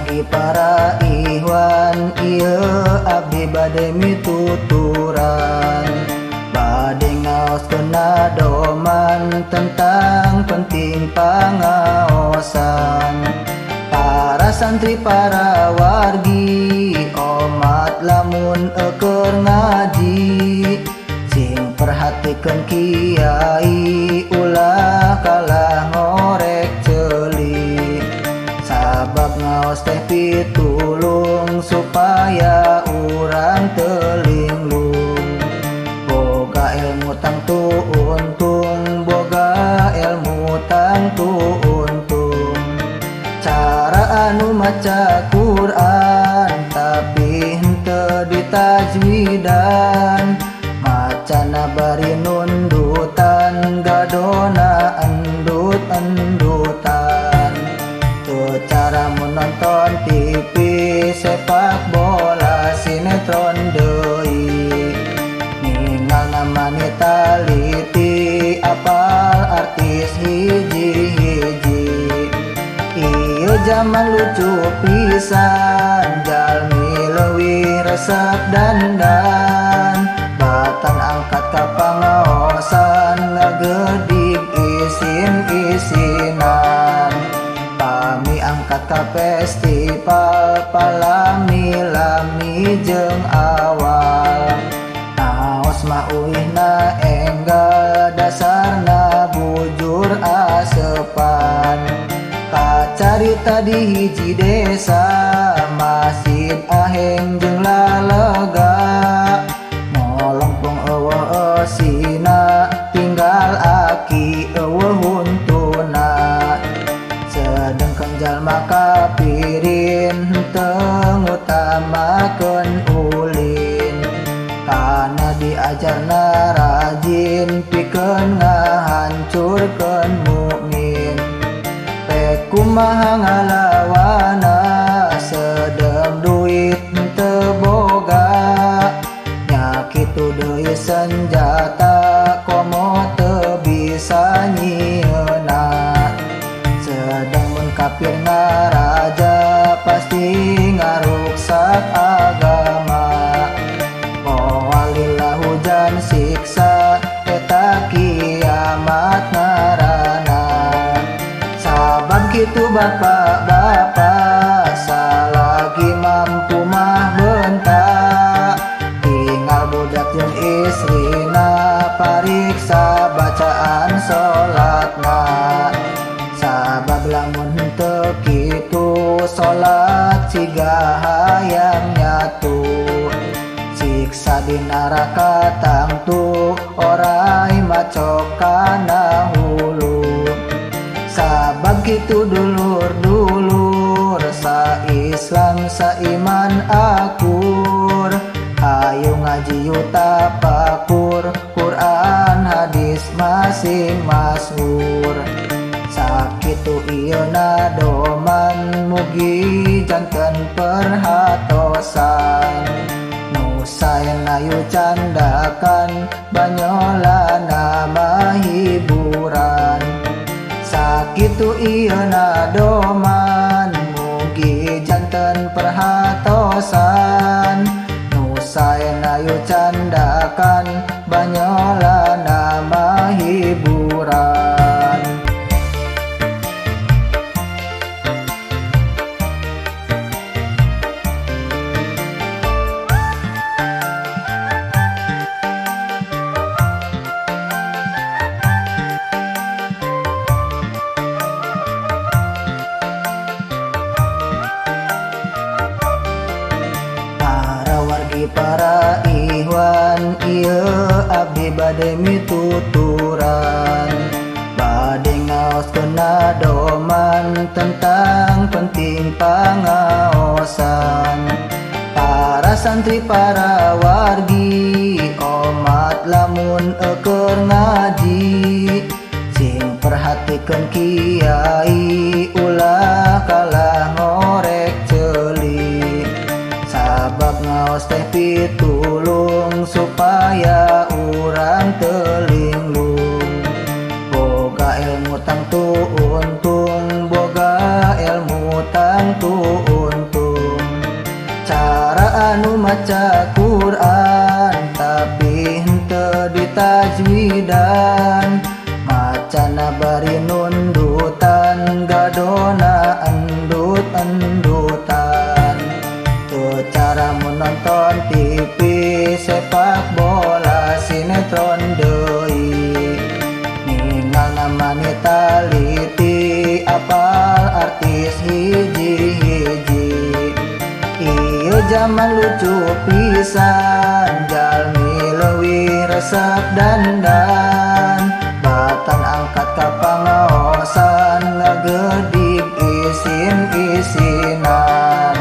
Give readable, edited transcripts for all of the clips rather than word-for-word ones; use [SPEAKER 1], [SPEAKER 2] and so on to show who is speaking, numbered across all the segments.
[SPEAKER 1] wargi para ikhwan, ieu abdi bade mituturan. Bade ngaoskeun doman tentang penting pangaosan. Para santri para wargi omat lamun eueur ngaji, sing perhatikeun kiai ulah kalah ngorek ceuli. Sabab ngaos teh pitulung supaya urang teu linglung. Boga ilmu tangtu untung, boga ilmu tangtu untung. Cara anu maca Quran tapi henteu ditajwidan, macana bari nundutan gadona endut-endutan. Teu cara mun nonton TV sepak bola sinetron deui, ningalna manita taliti apal artis hiji-hiji. Ieu jaman lucu pisan, jalmi leuwih resep dandan, batan angkat ka pangaosan ngagedig isin-isinan. Pami angkat ka festival palami-lami jeung awal, naos mah uihna enggal dasarna bujur asepan. Kacarita di hiji desa masjid aheng jeung lalega, molongpong eueuh eusina tinggal aki eueuh huntuna. Sedengkeun jalma kapirin henteu ngutamakeun ulin, kana diajarna rajin pikeun ngahancurkeun mukmin. Pek kumaha ngalawana sedem duit henteu boga, nya kitu deui senjata komo teu bisa nyieuna. Sedeng mun kafir ngaraja pasti ngaruksak agama, moal lila hujan siksa eta kiamat ngaranna. Sabab kitu bapak-bapak salagi mampu mah bentak, tinggal budak jeung istrina pariksa bacaan salatna. Sabab lamun henteu kitu salat siga hayang nyatu, siksa di neraka tangtu orai macok kana hulu. Sabab kitu dulur-dulur sa Islam sa iman akur, hayu ngaji yu tapakur Quran hadis masing masyhur. Sakitu ieu nadoman mugi janten perhatosan, nu saena yu candakan banyolana mah hiburan. Sakitu ieu nadoman mugi janten perhatosan, nu saena yu candakan banyolana mah hiburan. Para ikhwan ieu abdi bade mituturan, bade ngaoskeun doman tentang penting pangaosan. Para santri para wargi omat lamun eueur ngaji, sing perhatikeun kiai ulah kalah ngorek ceuli. Sabab ngaos teh pitulung supaya urang teu linglung. Boga ilmu tangtu untung, boga ilmu tangtu untung. anu maca Quran tapi henteu ditajwidan, macana bari nundutan gadona endut-endutan. Teu cara mun nonton TV sepak bola sinetron deui, ningalna mani taliti apal artis hiji-hiji. Ieu jaman lucu pisan, jalmi leuwih resep dandan, batan angkat ka pangaosan ngagedig isin-isinan.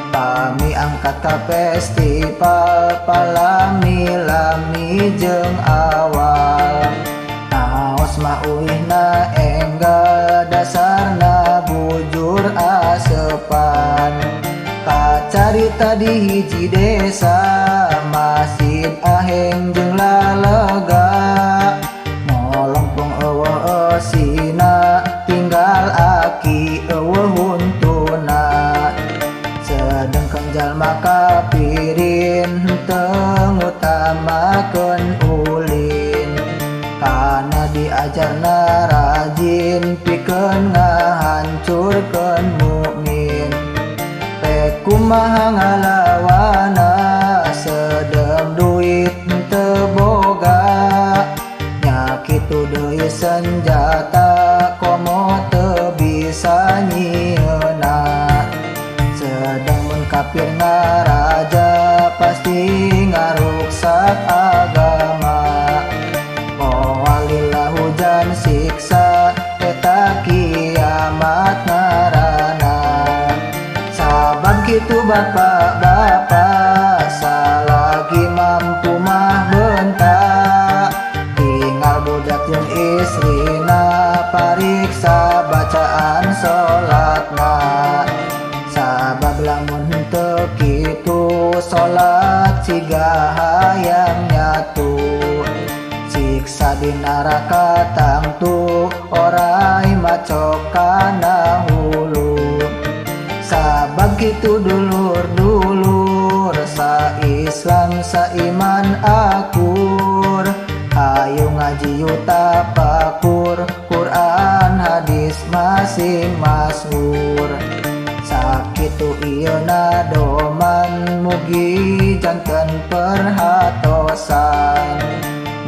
[SPEAKER 1] Pami angkat ka festival palami-lami jeung awal, ngaos mah uihna enggal dasarna bujur asepan. Kacarita di hiji desa masjid aheng jeung lalega, molongpong eueuh eusina tinggal aki eueuh huntuna. Sedengkeun jalma kapirin henteu ngutamakeun ulin, kana diajarna rajin pikeun ngahancurkeun mukmin. Rek kumaha ngalawana sedem duit henteu boga, nya kitu deui senjata komo teu bisa nyieuna. Sedeng mun kafir ngaraja pasti ngaruksak agama, moal lila hujan siksa eta kiamat ngaranna. Sabab kitu bapak-bapak salagi mampu mah bentak, tinggal budak jeung istrina pariksa bacaan salatna. Sabab lamun henteu kitu salat siga hayang nyatu, siksa di neraka tangtu orai macok kana hulu. Sabab kitu dulur-dulur sa Islam sa iman akur, hayu ngaji yu tapakur Quran hadis masing masyhur. Sakitu ieu nadoman mugi janten perhatosan,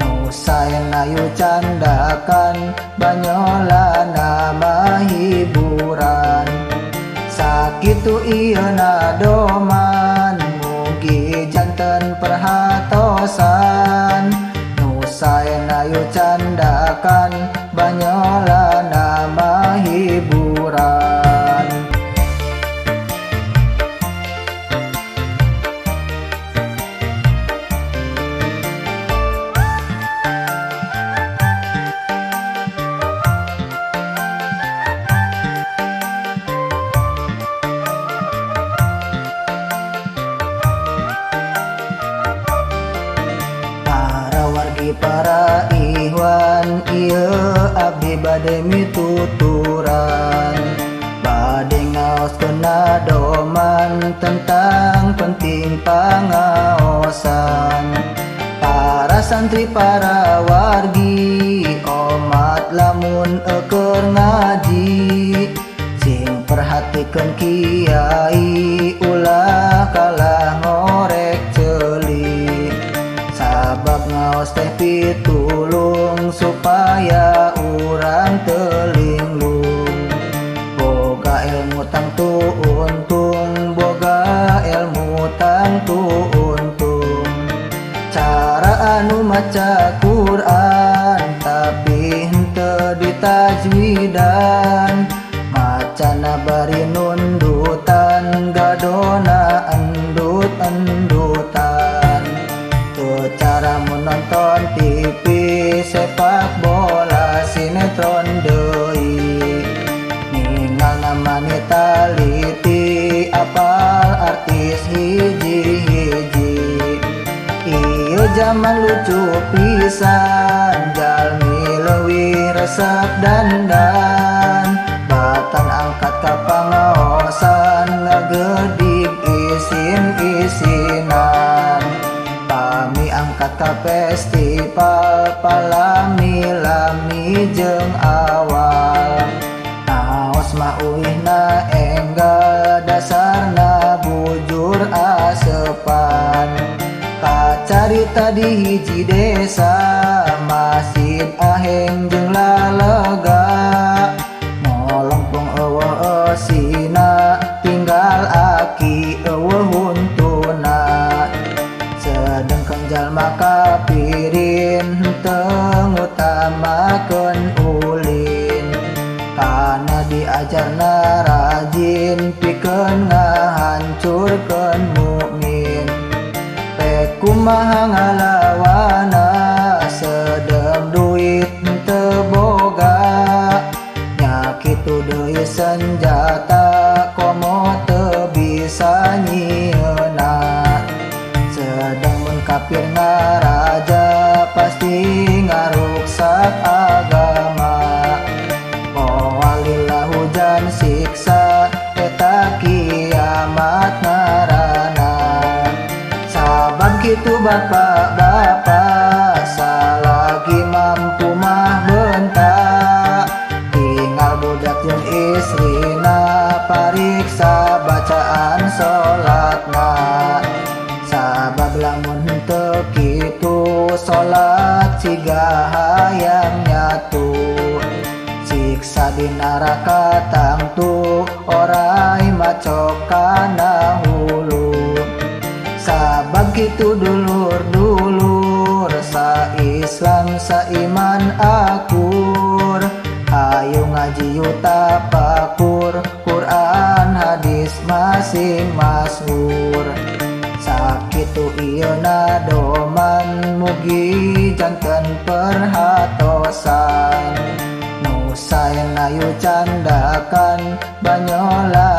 [SPEAKER 1] nu saena yu candakan banyolana mah hiburan. Sakitu ieu nadoman mugi janten perhatosan, nu saena yu candakan banyolana mah hiburan. Para ikhwan ieu abdi bade mituturan, bade ngaoskeun nadoman tentang penting pangaosan. Para santri para wargi omat lamun eueur ngaji, sing perhatikeun kiai ulah kalah ngorek ceuli. Sabab ngaos teh pitulung supaya urang teu linglung, boga ilmu tangtu untung, boga ilmu tangtu untung. Cara anu maca Quran tapi henteu ditajwidan, macana bari nundutan gadona endut-endutan. Teu cara mun nonton TV sepak bola sinetron deui, ningalna mani taliti apal artis hiji-hiji. Ieu jaman lucu pisan, jalmi leuwih resep dandan, batan angkat ka pangaosan ngagedig isin-isinan. Festival palami-lami jeung awal. Naos mah uihna enggal dasarna bujur asepan. Kacarita di hiji desa masjid aheng jeung lalega. Molongpong eueuh eusina tinggal aki eueuh huntuna. Sedengkeun jalma kapirin henteu ngutamakeun ulin. Kana diajarna rajin pikeun ngahancurkeun mukmin. Pek kumaha ngalawana sedem duit henteu boga. Nya kitu deui senjata komo teu bisa nyieuna. Sedeng mun kafir ngaraja pasti ngaruksak agama. Moal lila hujan siksa eta kiamat ngaranna. Sabab kitu bapak-bapak salagi mampu mah bentak. Tinggal budak jeung istrina pariksa bacaan salatna. Sabab lamun henteu kitu salat siga hayang nyatu. Siksa di neraka tangtu orai macok kana hulu. Sabab kitu dulur-dulur sa Islam sa iman akur. Hayu ngaji yu tapakur Quran hadis masing masyhur. Sakitu ieu nadoman mugi janten perhatosan. Nu saena yu candakan banyola.